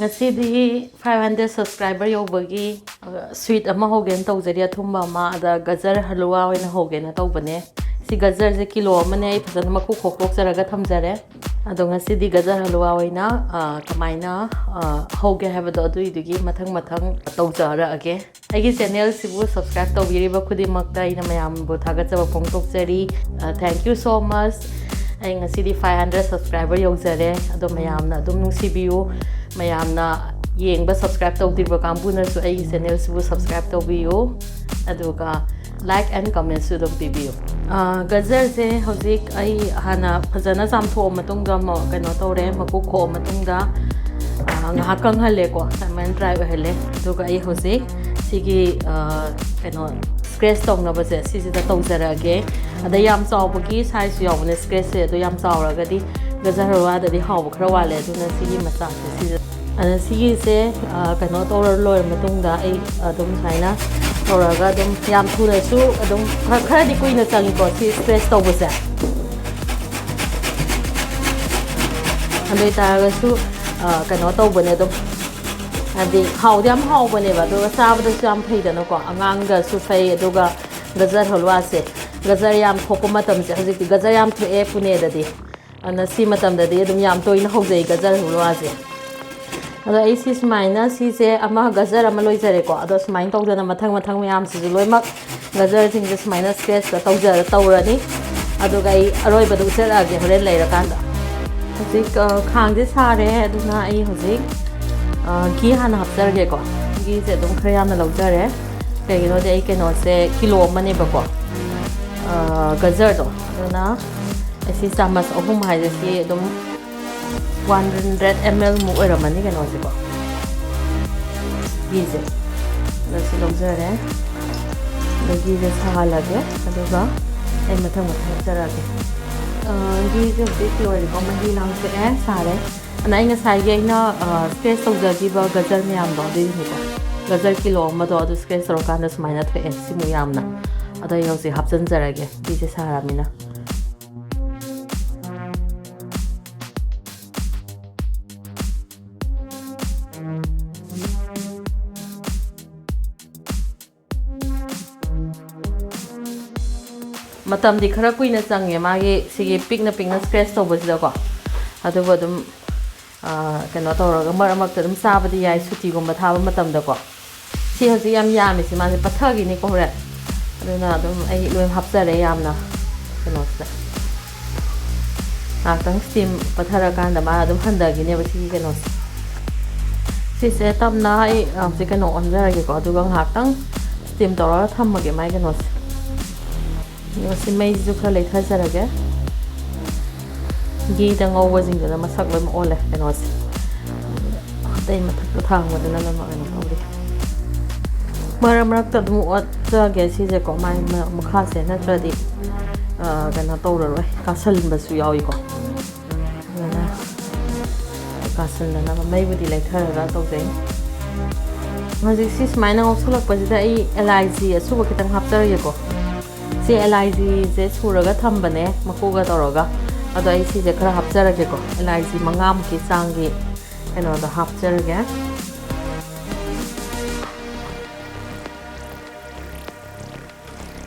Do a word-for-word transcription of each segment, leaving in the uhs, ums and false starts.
ꯉꯁꯤꯗꯤ five hundred subscriber ꯌꯧꯕꯒꯤ sweet ꯑꯃ ꯍꯧꯒꯦꯅ ꯇꯧꯖꯔꯤ, ꯑꯊꯨꯝꯕ ꯑꯃ꯫ ꯑꯗ ꯒꯖꯔ ꯍꯂꯨꯋꯥ ꯑꯣꯏꯅ ꯍꯧꯒꯦꯅ ꯇꯧꯕꯅꯦ꯫ ꯁꯤ ꯒꯖꯔꯁꯦ ꯀꯤꯂꯣ ꯑꯃꯅꯦ, ꯑꯩ ꯐꯖꯅ ꯃꯀꯨ ꯈꯣꯛꯇꯣꯛꯆꯔꯒ ꯊꯝꯖꯔꯦ꯫ ꯑꯗꯣ ꯉꯁꯤꯗꯤ ꯒꯖꯔ ꯍꯂꯨꯋꯥ ꯑꯣꯏꯅ ꯀꯃꯥꯏꯅ ꯍꯧꯒꯦ ꯍꯥꯏꯕꯗꯣ ꯑꯗꯨꯏꯗꯨꯒꯤ ꯃꯊꯪ ꯃꯊꯪ ꯇꯧꯖꯔꯛꯑꯒꯦ꯫ ꯑꯩꯒꯤ ꯆꯦꯅꯦꯜꯁꯤꯕꯨ ꯁꯕꯁꯀ꯭ꯔꯥꯏꯕ ꯇꯧꯕꯤꯔꯤꯕ ꯈꯨꯗꯤꯡꯃꯛꯇ ꯑꯩꯅ ꯃꯌꯥꯝꯕꯨ ꯊꯥꯒꯠꯆꯕ ꯐꯣꯡꯗꯣꯛꯆꯔꯤ꯫ Thank you so much꯫ ꯑꯩ ꯉꯁꯤꯗꯤ five hundred subscriber ꯌꯧꯖꯔꯦ꯫ ꯑꯗꯣ ꯃꯌꯥꯝꯅ ꯑꯗꯨꯝ ꯅꯨꯡꯁꯤꯕꯤꯌꯨ, ꯃꯌꯥꯝꯅ ꯌꯦꯡꯕ subscribe ꯇꯧꯗ꯭ꯔꯤꯕ ꯀꯥꯡꯕꯨꯅꯁꯨ ꯑꯩꯒꯤ ꯆꯦꯅꯦꯜꯁꯤꯕꯨ subscribe ꯇꯧꯕꯤꯌꯨ, ꯑꯗꯨꯒ like and commentꯁꯨ ꯑꯗꯨꯝ ꯄꯤꯕꯤꯌꯨ꯫ ꯒꯖꯔꯁꯦ ꯍꯧꯖꯤꯛ ꯑꯩ ꯍꯥꯟꯅ ꯐꯖꯅ ꯆꯥꯝꯊꯣꯛꯑ ꯃꯇꯨꯡꯗ ꯑꯃꯨꯛ ꯀꯩꯅꯣ ꯇꯧꯔꯦ, ꯃꯀꯨ ꯈꯣꯛꯑ ꯃꯇꯨꯡꯗ ꯉꯥꯏꯍꯥꯛ ꯀꯪꯍꯜꯂꯦꯀꯣ, ꯑꯗꯨꯃꯥꯏꯅ dry ꯑꯣꯏꯍꯜꯂꯦ꯫ ꯑꯗꯨꯒ ꯑꯩ ꯍꯧꯖꯤꯛ ꯁꯤꯒꯤ ꯀꯩꯅꯣ scratch ꯇꯧꯅꯕꯁꯦ ꯁꯤꯁꯤꯗ ꯇꯧꯖꯔꯛꯑꯒꯦ꯫ ꯑꯗ ꯌꯥꯝ ꯆꯥꯎꯕꯒꯤ sizeꯁꯨ ꯌꯥꯎꯕꯅꯦ scratchꯁꯦ, ꯑꯗꯣ ꯌꯥꯝ ꯆꯥꯎꯔꯒꯗꯤ ꯒꯖꯔ ꯍꯜꯋꯥꯗꯗꯤ ꯍꯥꯎꯕ ꯈꯔ ꯋꯥꯠꯂꯦ꯫ ꯑꯗꯨꯅ ꯁꯤꯒꯤ ꯃꯆꯥꯁꯦ ꯁꯤꯁꯦ, ꯑꯗ ꯁꯤꯒꯤꯁꯦ ꯀꯩꯅꯣ ꯇꯧꯔ ꯂꯣꯏꯔ ꯃꯇꯨꯡꯗ ꯑꯩ ꯑꯗꯨꯝ ꯁꯨꯃꯥꯏꯅ ꯇꯧꯔꯒ ꯑꯗꯨꯝ ꯌꯥꯝ ꯊꯨꯅꯁꯨ ꯑꯗꯨꯝ ꯈꯔꯗꯤ ꯀꯨꯏꯅ ꯆꯪꯉꯤꯀꯣ ꯁꯤ scratch ꯇꯧꯕꯁꯦ꯫ ꯑꯗꯨ ꯑꯣꯏꯇꯥꯔꯒꯁꯨ ꯀꯩꯅꯣ ꯇꯧꯕꯅꯦ ꯑꯗꯨꯝ, ꯍꯥꯏꯗꯤ ꯍꯥꯎꯗꯤ ꯌꯥꯝ ꯍꯥꯎꯕꯅꯦꯕ, ꯑꯗꯨꯒ ꯆꯥꯕꯗꯁꯨ ꯌꯥꯝ ꯐꯩꯗꯅꯀꯣ, ꯑꯉꯥꯡꯒꯁꯨ ꯐꯩ꯫ ꯑꯗꯨꯒ ꯒꯖꯔ ꯍꯜꯋꯥꯁꯦ, ꯒꯖꯔ ꯌꯥꯝ ꯊꯣꯛꯄ ꯃꯇꯝꯁꯦ, ꯍꯧꯖꯤꯛꯇꯤ ꯒꯖꯔ ꯌꯥꯝ ꯊꯣꯛꯑꯦ ꯄꯨꯅꯦꯗꯗꯤ, ꯑꯗꯨꯅ ꯁꯤ ꯃꯇꯝꯗꯗꯤ ꯑꯗꯨꯝ ꯌꯥꯝ ꯇꯣꯏꯅ ꯍꯧꯖꯩ ꯒꯖꯔ ꯍꯜꯋꯥꯁꯦ꯫ ꯑꯗꯣ ꯑꯩ ꯁꯤ ꯁꯨꯃꯥꯏꯅ ꯁꯤꯁꯦ ꯑꯃ ꯒꯖꯔ ꯑꯃ ꯂꯣꯏꯖꯔꯦꯀꯣ꯫ ꯑꯗꯣ ꯁꯨꯃꯥꯏꯅ ꯇꯧꯗꯅ ꯃꯊꯪ ꯃꯊꯪ ꯃꯌꯥꯝꯁꯤꯁꯨ ꯂꯣꯏꯅꯃꯛ ꯒꯖꯔꯁꯤꯡꯁꯦ ꯁꯨꯃꯥꯏꯅ scratchꯇ ꯇꯧꯖꯔ ꯇꯧꯔꯅꯤ꯫ ꯑꯗꯨꯒ ꯑꯩ ꯑꯔꯣꯏꯕꯗ ꯎꯠꯆꯔꯛꯑꯒꯦ ꯍꯣꯔꯦꯟ ꯂꯩꯔꯀꯥꯟꯗ꯫ ꯍꯧꯖꯤꯛ ꯈꯥꯡꯁꯦ ꯁꯥꯔꯦ꯫ ꯑꯗꯨꯅ ꯑꯩ ꯍꯧꯖꯤꯛ ꯘꯤ ꯍꯥꯟꯅ ꯍꯥꯞꯆꯔꯒꯦꯀꯣ꯫ ꯘꯤꯁꯦ ꯑꯗꯨꯝ ꯈꯔ ꯌꯥꯝꯅ ꯂꯧꯖꯔꯦ꯫ ꯀꯩꯒꯤꯅꯣꯗꯤ ꯑꯩ ꯀꯩꯅꯣꯁꯦ ꯀꯤꯂꯣ ꯑꯃꯅꯦꯕꯀꯣ, ꯒꯖꯔꯗꯣ꯫ ꯑꯗꯨꯅ ꯑꯩ ꯁꯤ ꯆꯥꯃꯁ ꯑꯍꯨꯝ ꯍꯥꯏꯁꯦ ꯁꯤ ꯑꯗꯨꯝ one hundred ml ꯃꯨꯛ ꯑꯣꯏꯔꯝꯃꯅꯤ ꯀꯩꯅꯣꯁꯦꯀꯣ꯫ ꯘꯤꯁꯦ ꯑꯗ ꯁꯤ ꯂꯧꯖꯔꯦ꯫ ꯑꯗ ꯘꯤꯁꯦ ꯁꯥꯍꯜꯂꯒꯦ꯫ ꯑꯗꯨꯒ ꯑꯩ ꯃꯊꯪ ꯃꯊꯪ ꯍꯥꯞꯆꯔꯛꯑꯒꯦ꯫ ꯘꯤꯁꯦ ꯍꯧꯖꯤꯛ ꯂꯣꯏꯔꯦꯀꯣ, ꯃꯍꯤ ꯂꯥꯡꯊꯣꯛꯑꯦ, ꯁꯥꯔꯦ꯫ ꯑꯗ ꯑꯩ ꯉꯁꯥꯏꯒꯤ ꯑꯩꯅ scratch ꯇꯧꯖꯈꯤꯕ ꯒꯖꯔ ꯃꯌꯥꯝꯗꯣ ꯑꯗꯨꯏꯗꯨꯅꯤꯀꯣ꯫ ꯒꯖꯔ ꯀꯤꯂꯣ ꯑꯃꯗꯣ ꯑꯗꯨ scratch ꯇꯧꯔꯀꯥꯟꯗ ꯁꯨꯃꯥꯏꯅ ꯊꯣꯛꯑꯦ ꯁꯤꯃꯨꯛ ꯌꯥꯝꯅ꯫ ꯑꯗꯣ ꯑꯩ ꯍꯧꯖꯤꯛ ꯍꯥꯞꯆꯤꯟꯖꯔꯒꯦ, ꯘꯤꯁꯦ ꯁꯥꯔꯕꯅꯤꯅ꯫ ꯃꯇꯝꯗꯤ ꯈꯔ ꯀꯨꯏꯅ ꯆꯪꯉꯦ ꯃꯥꯒꯤ ꯁꯤꯒꯤ ꯄꯤꯛꯅ ꯄꯤꯛꯅ scratch ꯇꯧꯕꯁꯤꯗꯀꯣ꯫ ꯑꯗꯨꯕꯨ ꯑꯗꯨꯝ, ꯑ, ꯀꯩꯅꯣ ꯇꯧꯔꯒ ꯃꯔꯛ ꯃꯔꯛꯇ ꯑꯗꯨꯝ ꯆꯥꯕꯗꯤ ꯌꯥꯏ ꯁꯨꯇꯤꯒꯨꯝꯕ ꯊꯥꯕ ꯃꯇꯝꯗꯀꯣ꯫ ꯁꯤ ꯍꯧꯖꯤꯛ ꯌꯥꯝ ꯌꯥꯝꯃꯤꯁꯤ ꯃꯥꯁꯦ ꯄꯠꯊꯈꯤꯅꯤꯀꯣ ꯍꯣꯔꯦꯟ꯫ ꯑꯗꯨꯅ ꯑꯗꯨꯝ ꯑꯩ ꯂꯣꯏ ꯍꯥꯞꯆꯔꯦ ꯌꯥꯝꯅ ꯀꯩꯅꯣꯁꯤꯗ꯫ ꯉꯥꯏꯍꯥꯛꯇꯪ steam ꯄꯠꯊꯔꯀꯥꯟꯗ ꯃꯥ ꯑꯗꯨꯝ ꯍꯟꯊꯈꯤꯅꯦꯕ ꯁꯤꯒꯤ ꯀꯩꯅꯣꯁꯦ꯫ ꯁꯤꯁꯦ ꯇꯞꯅ ꯑꯩ ꯍꯧꯖꯤꯛ ꯀꯩꯅꯣ ꯑꯣꯟꯖꯔꯒꯦꯀꯣ, ꯑꯗꯨꯒ ꯉꯥꯏꯍꯥꯛꯇꯪ steam ꯇꯧꯔꯒ ꯊꯝꯃꯒꯦ ꯃꯥꯏ ꯀꯩꯅꯣꯁꯦ꯫ ꯑꯗꯨꯒ ꯁꯤ ꯃꯩꯁꯤꯁꯨ ꯈꯔ ꯂꯩꯊꯖꯔꯒꯦ꯫ ꯘꯤꯗ ꯉꯧꯕꯁꯤꯡꯗꯨꯅ ꯃꯁꯛ ꯂꯣꯏꯅ ꯑꯣꯜꯂꯦ ꯀꯩꯅꯣꯁꯦ꯫ ꯑꯇꯩ ꯃꯊꯛꯇ ꯊꯥꯡꯕꯗꯨꯅ ꯂꯣꯏꯅꯃꯛ ꯀꯩꯅꯣ ꯇꯧꯔꯤ꯫ ꯃꯔꯛ ꯃꯔꯛꯇ ꯑꯗꯨꯝ ꯑꯣꯠꯆꯒꯦ ꯁꯤꯁꯦꯀꯣ, ꯃꯥꯏ ꯃ-, ꯃꯈꯥꯁꯦ ꯅꯠꯇ꯭ꯔꯗꯤ, ꯑ, ꯀꯩꯅꯣ ꯇꯧꯔꯔꯣꯏ, ꯀꯥꯁꯟꯕꯁꯨ ꯌꯥꯎꯏꯀꯣ꯫ ꯑꯗꯨꯅ ꯀꯥꯁꯟꯗꯅꯕ ꯃꯩꯕꯨꯗꯤ ꯂꯩꯊꯔꯒ ꯇꯧꯖꯩ꯫ ꯍꯧꯖꯤꯛꯁꯤ ꯁꯨꯃꯥꯏꯅ ꯉꯧꯁꯜꯂꯛꯄꯁꯤꯗ ꯑꯩ ꯑꯦꯂꯥꯏꯆꯤ ꯑꯁꯨꯕ ꯈꯤꯇꯪ ꯍꯥꯞꯆꯔꯒꯦꯀꯣ꯫ ꯁꯤ ꯑꯦꯂꯥꯏꯆꯤꯁꯦ ꯁꯨꯔꯒ ꯊꯝꯕꯅꯦ ꯃꯀꯨꯒ ꯇꯧꯔꯒ꯫ ꯑꯗꯣ ꯑꯩ ꯁꯤꯁꯦ ꯈꯔ ꯍꯥꯞꯆꯔꯒꯦꯀꯣ꯫ ꯑꯦꯂꯥꯏꯆꯤ ꯃꯉꯥꯃꯨꯛꯀꯤ ꯆꯥꯡꯒꯤ ꯀꯩꯅꯣꯗꯣ ꯍꯥꯞꯆꯔꯒꯦ꯫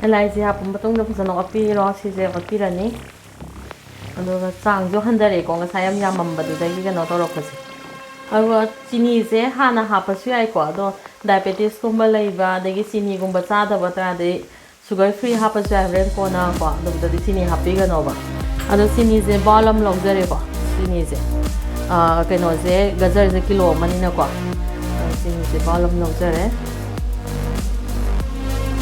ꯑꯦꯂꯥꯏꯆꯤ ꯍꯥꯞꯄ ꯃꯇꯨꯡꯗ ꯐꯖꯅ ꯑꯣꯠꯄꯤꯔꯣ꯫ ꯁꯤꯁꯦ ꯑꯣꯠꯄꯤꯔꯅꯤ꯫ ꯑꯗꯨꯒ ꯆꯥꯡꯁꯨ ꯍꯟꯊꯔꯛꯑꯦꯀꯣ, ꯉꯁꯥꯏ ꯌꯥꯝ ꯌꯥꯝꯃꯝꯕꯗꯨꯗꯒꯤ ꯀꯩꯅꯣ ꯇꯧꯔꯛꯄꯁꯦ꯫ ꯑꯗꯨꯒ ꯆꯤꯅꯤꯁꯦ ꯍꯥꯟꯅ ꯍꯥꯞꯄꯁꯨ ꯌꯥꯏꯀꯣ, ꯑꯗꯣ diabetes ꯀꯨꯝꯕ ꯂꯩꯕ, ꯑꯗꯒꯤ ꯆꯤꯅꯤꯒꯨꯝꯕ ꯆꯥꯗꯕ ꯇꯥꯔꯗꯤ sugar free ꯍꯥꯞꯄꯁꯨ ꯌꯥꯏ ꯍꯣꯔꯦꯟ ꯀꯣꯟꯅꯀꯣ, ꯑꯗꯨꯝꯇꯗꯤ ꯆꯤꯅꯤ ꯍꯥꯞꯄꯤꯒꯅꯣꯕ꯫ ꯑꯗꯣ ꯆꯤꯅꯤꯁꯦ bowl ꯑꯃ ꯂꯧꯖꯔꯦꯀꯣ, ꯆꯤꯅꯤꯁꯦ, ꯑꯥ, ꯀꯩꯅꯣꯁꯦ, ꯒꯖꯔꯁꯦ ꯀꯤꯂꯣ ꯑꯃꯅꯤꯅꯀꯣ, ꯑꯗꯣ ꯆꯤꯅꯤꯁꯦ bowl ꯑꯃ ꯂꯧꯖꯔꯦ꯫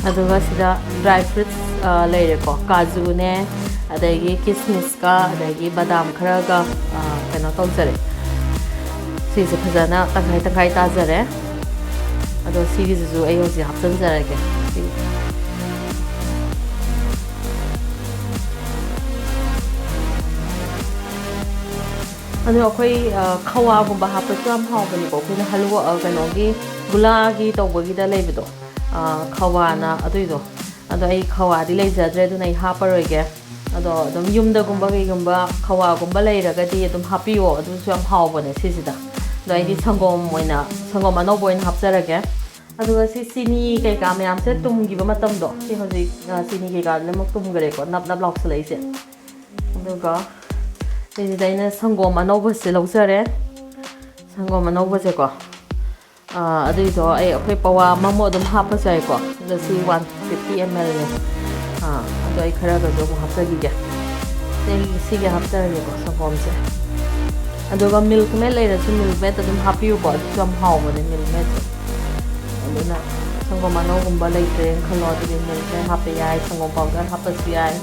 ꯑꯗꯨꯒ ꯁꯤꯗ dry fruits, ꯑ, ꯂꯩꯔꯦꯀꯣ, ꯀꯥꯖꯨꯅꯦ, ꯑꯗꯒꯤ ꯀꯤꯁꯃꯤꯁꯀ, ꯑꯗꯒꯤ ꯕꯗꯥꯝ ꯈꯔꯒ, ꯑ, ꯀꯩꯅꯣ ꯇꯧꯖꯔꯦ꯫ ꯁꯤꯁꯦ ꯐꯖꯅ ꯇꯪꯈꯥꯏ ꯇꯪꯈꯥꯏ ꯇꯥꯖꯔꯦ꯫ ꯑꯗꯣ ꯁꯤꯒꯤꯁꯤꯁꯨ ꯑꯩ ꯍꯧꯖꯤꯛ ꯍꯥꯞꯆꯤꯟꯖꯔꯒꯦ꯫ ꯁꯤ-, ꯑꯗꯣ ꯑꯩꯈꯣꯏ, ꯑ, ꯈꯋꯥꯒꯨꯝꯕ ꯍꯥꯞꯄꯁꯨ ꯌꯥꯝ ꯍꯥꯎꯕꯅꯤꯀꯣ꯫ ꯑꯩꯈꯣꯏꯅ ꯍꯜꯂꯨꯋꯥ, ꯑ, ꯀꯩꯅꯣꯒꯤ, ꯒꯨꯂꯥꯒꯤ ꯇꯧꯕꯒꯤꯗ ꯂꯩꯕꯗꯣ, ꯑ, ꯈꯋꯥꯅ ꯑꯗꯨꯏꯗꯣ꯫ ꯑꯗꯣ ꯑꯩ ꯈꯋꯥꯗꯤ ꯂꯩꯖꯗ꯭ꯔꯦ, ꯑꯗꯨꯅ ꯑꯩ ꯍꯥꯞꯄꯔꯣꯏꯒꯦ꯫ ꯑꯗꯣ ꯑꯗꯨꯝ ꯌꯨꯝꯗꯒꯨꯝꯕ ꯀꯩꯒꯨꯝꯕ ꯈꯋꯥꯒꯨꯝꯕ ꯂꯩꯔꯒꯗꯤ ꯑꯗꯨꯝ ꯍꯥꯞꯄꯤꯌꯣ, ꯑꯗꯨꯁꯨ ꯌꯥꯝ ꯍꯥꯎꯕꯅꯦ ꯁꯤꯁꯤꯗ꯫ ꯑꯗꯣ ꯑꯩꯗꯤ ꯁꯪꯒꯣꯝ ꯑꯣꯏꯅ, ꯁꯪꯒꯣꯝ ꯑꯅꯧꯕ ꯑꯣꯏꯅ ꯍꯥꯞꯆꯔꯒꯦ꯫ ꯑꯗꯨꯒ ꯁꯤ ꯆꯤꯅꯤ ꯀꯩꯀꯥ ꯃꯌꯥꯝꯁꯦ ꯇꯨꯝꯈꯤꯕ ꯃꯇꯝꯗꯣ, ꯁꯤ ꯍꯧꯖꯤꯛ, ꯑ, ꯆꯤꯅꯤ ꯀꯩꯀꯥ ꯂꯣꯏꯅꯃꯛ ꯇꯨꯝꯈ꯭ꯔꯦꯀꯣ, ꯅꯞ ꯅꯞ ꯂꯥꯎꯁꯜꯂꯛꯏꯁꯦ꯫ ꯑꯗꯨꯒ ꯁꯤꯁꯤꯗ ꯑꯩꯅ ꯁꯪꯒꯣꯝ ꯑꯅꯧꯕꯁꯦ ꯂꯧꯖꯔꯦ꯫ ꯁꯪꯒꯣꯝ ꯑꯅꯧꯕꯁꯦꯀꯣ, ꯑ, ꯑꯗꯨꯏꯗꯣ ꯑꯩ, ꯑꯩꯈꯣꯏ ꯄꯋꯥ ꯑꯃꯃꯨꯛ ꯑꯗꯨꯝ ꯍꯥꯞꯄꯁꯨ ꯌꯥꯏꯀꯣ꯫ ꯑꯗꯣ ꯁꯤ ꯋꯥꯟ ꯐꯤꯐꯇꯤ ꯑꯦꯝ ꯑꯦꯜꯅꯦ꯫ ꯑ, ꯑꯗꯣ ꯑꯩ ꯈꯔꯒꯁꯨ ꯑꯃꯨꯛ ꯍꯥꯞꯆꯈꯤꯒꯦ꯫ ꯁꯤ, ꯁꯤꯒꯤ ꯍꯥꯞꯆꯔꯒꯦꯀꯣ, ꯁꯪꯒꯣꯝꯁꯦ꯫ ꯑꯗꯨꯒ ꯃꯤꯜꯛ ꯃꯦꯗ ꯂꯩꯔꯁꯨ ꯃꯤꯜꯛ ꯃꯦꯗ ꯑꯗꯨꯝ ꯍꯥꯞꯄꯤꯌꯨꯀꯣ, ꯑꯗꯨꯁꯨ ꯌꯥꯝ ꯍꯥꯎꯕꯅꯦ ꯃꯤꯜꯛ ꯃꯦꯗꯁꯦ꯫ ꯑꯗꯨꯅ ꯁꯪꯒꯣꯝ ꯑꯅꯧꯒꯨꯝꯕ ꯂꯩꯇ꯭ꯔꯦꯅ ꯈꯜꯂꯣ, ꯑꯗꯨꯗꯤ ꯃꯤꯜꯛ ꯃꯦꯗ ꯍꯥꯞꯄ ꯌꯥꯏ, ꯁꯪꯒꯣꯝ ꯄꯥꯎꯗꯔ ꯍꯥꯞꯄꯁꯨ ꯌꯥꯏ꯫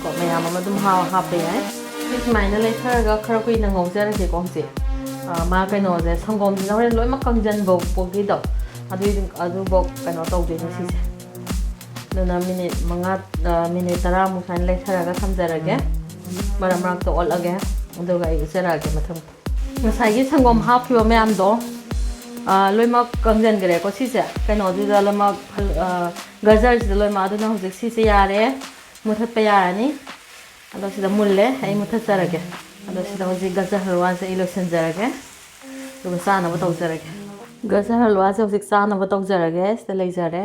ꯀꯣ, ꯃꯌꯥꯝ ꯑꯃ ꯑꯗꯨꯝ ꯍꯥ-, ꯍꯥꯞꯄ ꯌꯥꯏ꯫ ꯁꯤ ꯁꯨꯃꯥꯏꯅ ꯂꯩꯊꯔꯒ ꯈꯔ ꯀꯨꯏꯅ ꯉꯧꯖꯔꯒꯦꯀꯣ ꯍꯧꯖꯤꯛ꯫ ꯑ, ꯃꯥ ꯀꯩꯅꯣꯁꯦ, ꯁꯪꯒꯣꯝꯁꯤꯅ ꯍꯣꯔꯦꯟ ꯂꯣꯏꯅꯃꯛ ꯀꯪꯖꯟꯕ ꯄꯣꯛꯀꯤꯗꯣ, ꯑꯗꯨꯏ, ꯑꯗꯨꯐꯥꯎ ꯀꯩꯅꯣ ꯇꯧꯗꯣꯏꯅꯦ ꯁꯤꯁꯦ꯫ ꯑꯗꯨꯅ ꯃꯤꯅꯤꯠ ꯃꯉꯥ, ꯑ, ꯃꯤꯅꯤꯠ ꯇꯔꯥꯃꯨꯛ ꯁꯨꯃꯥꯏꯅ ꯂꯩꯊꯔꯒ ꯊꯝꯖꯔꯒꯦ꯫ ꯃꯔꯛ ꯃꯔꯛꯇ ꯑꯣꯠꯂꯒꯦ, ꯑꯗꯨꯒ ꯑꯩ ꯎꯠꯆꯔꯛꯑꯒꯦ ꯃꯊꯪ꯫ ꯉꯁꯥꯏꯒꯤ ꯁꯪꯒꯣꯝ ꯍꯥꯞꯈꯤꯕ ꯃꯌꯥꯝꯗꯣ, ꯑ, ꯂꯣꯏꯅꯃꯛ ꯀꯪꯖꯟꯈ꯭ꯔꯦꯀꯣ ꯁꯤꯁꯦ꯫ ꯀꯩꯅꯣꯗꯨꯗ ꯂꯣꯏꯅꯃꯛ, ꯑ, ꯒꯖꯔꯁꯤꯗ ꯂꯣꯏꯅꯃꯛ꯫ ꯑꯗꯨꯅ ꯍꯧꯖꯤꯛ ꯁꯤꯁꯦ ꯌꯥꯔꯦ, ꯃꯨꯊꯠꯄ ꯌꯥꯔꯅꯤ꯫ ꯑꯗꯣ ꯁꯤꯗ ꯃꯨꯜꯂꯦ, ꯑꯩ ꯃꯨꯊꯠꯆꯔꯒꯦ꯫ ꯑꯗꯣ ꯁꯤꯗ ꯍꯧꯖꯤꯛ ꯒꯖꯔ ꯍꯜꯋꯥꯁꯦ ꯑꯩ ꯂꯣꯏꯁꯤꯟꯖꯔꯒꯦ, ꯑꯗꯨꯒ ꯆꯥꯅꯕ ꯇꯧꯖꯔꯒꯦ꯫ ꯒꯖꯔ ꯍꯜꯋꯥꯁꯦ ꯍꯧꯖꯤꯛ ꯆꯥꯅꯕ ꯇꯧꯖꯔꯒꯦ꯫ ꯁꯤꯗ ꯂꯩꯖꯔꯦ꯫